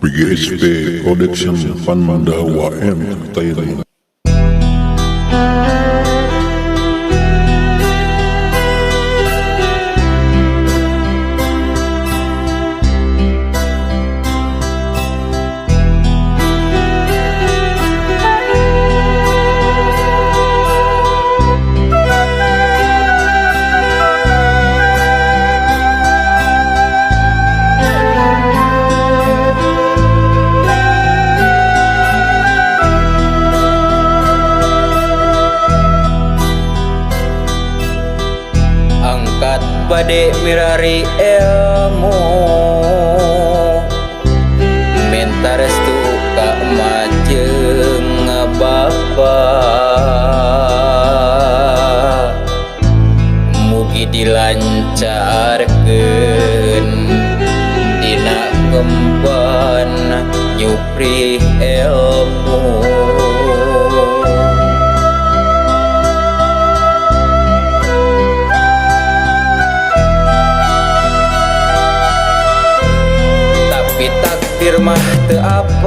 PGSP Production Pandawa Entertainment. Angkat bade mirari ilmu, minta restu ka emak jeung bapa, mugi dilancarkeun dina kemban nyupri ilmu. Tapi takdir mah teu apal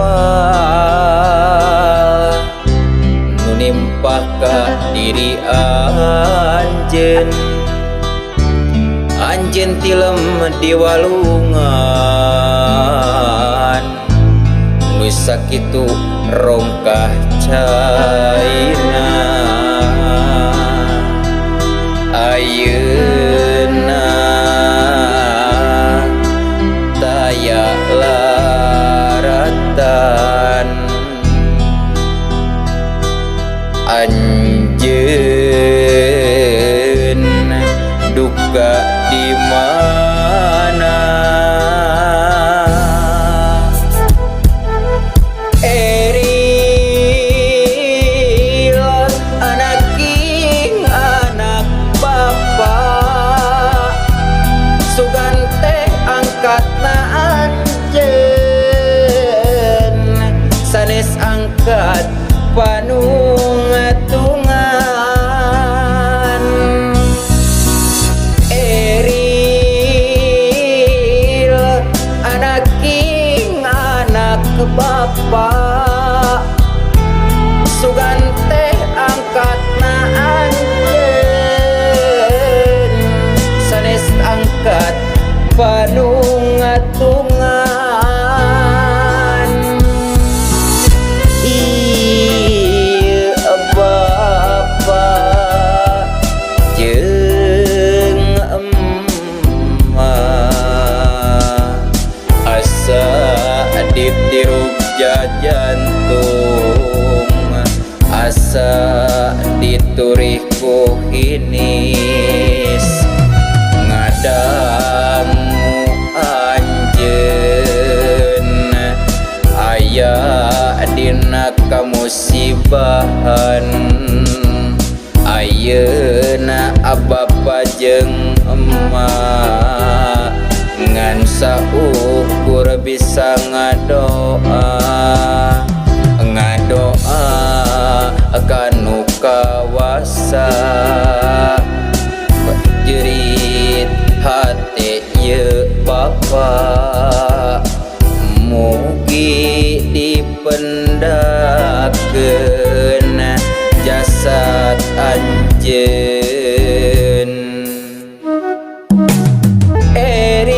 nu nimpah ka diri anjeun, anjeun tilem di walungan nu sakitu rongkah caina. Ayeuna taya laratan, anjeun duka di mana? Eril anak king anak bapa, sugan teh angkatna anjeun, sanes angkat panungatungan. Eril anak king anak bapa, sugan teh angkatna anjeun, sanes angkat panungatungan. Ieu bapa jeung emma asa ditirug jantung, asa diturih ku hinis ngadangu anjeun aya dina kamusibahan. Ayeuna bapa jeung emma ngan saukur bisa ngadoa, ngadoa kanu kawasa. Jerit hate ieu bapa mugi dipendakeun jasad anjeun. Eril.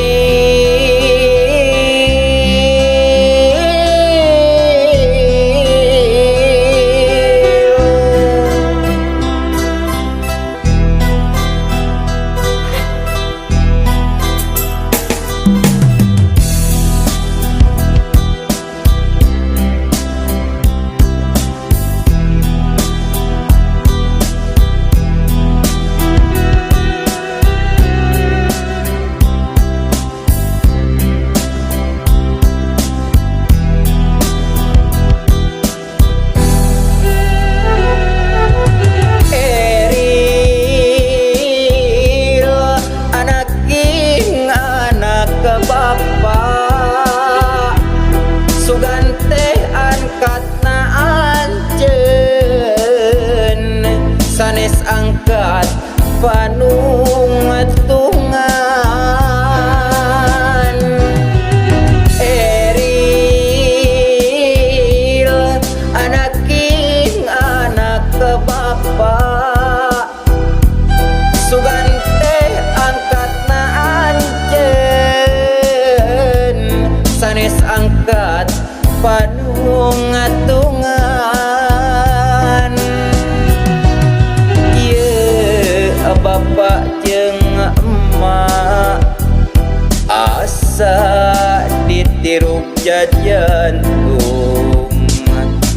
Geus angkat panungatungan. Ye bapak jeung emak asa ditirup jantung,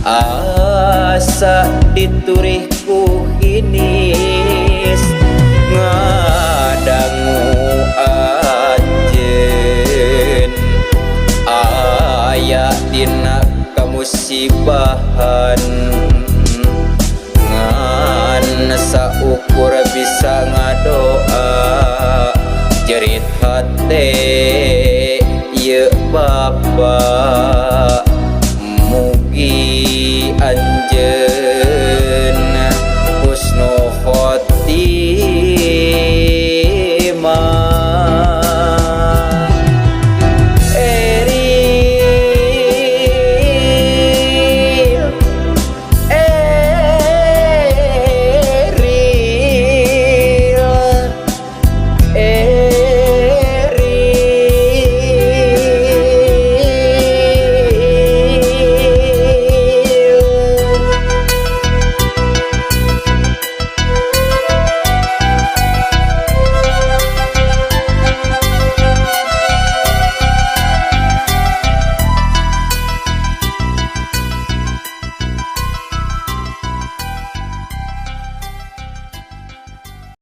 asa diturih ku hinis ngadangu anjeun aya dina kamusibahan, ngan saukur bisa ngadoa jerit hate ye bapa.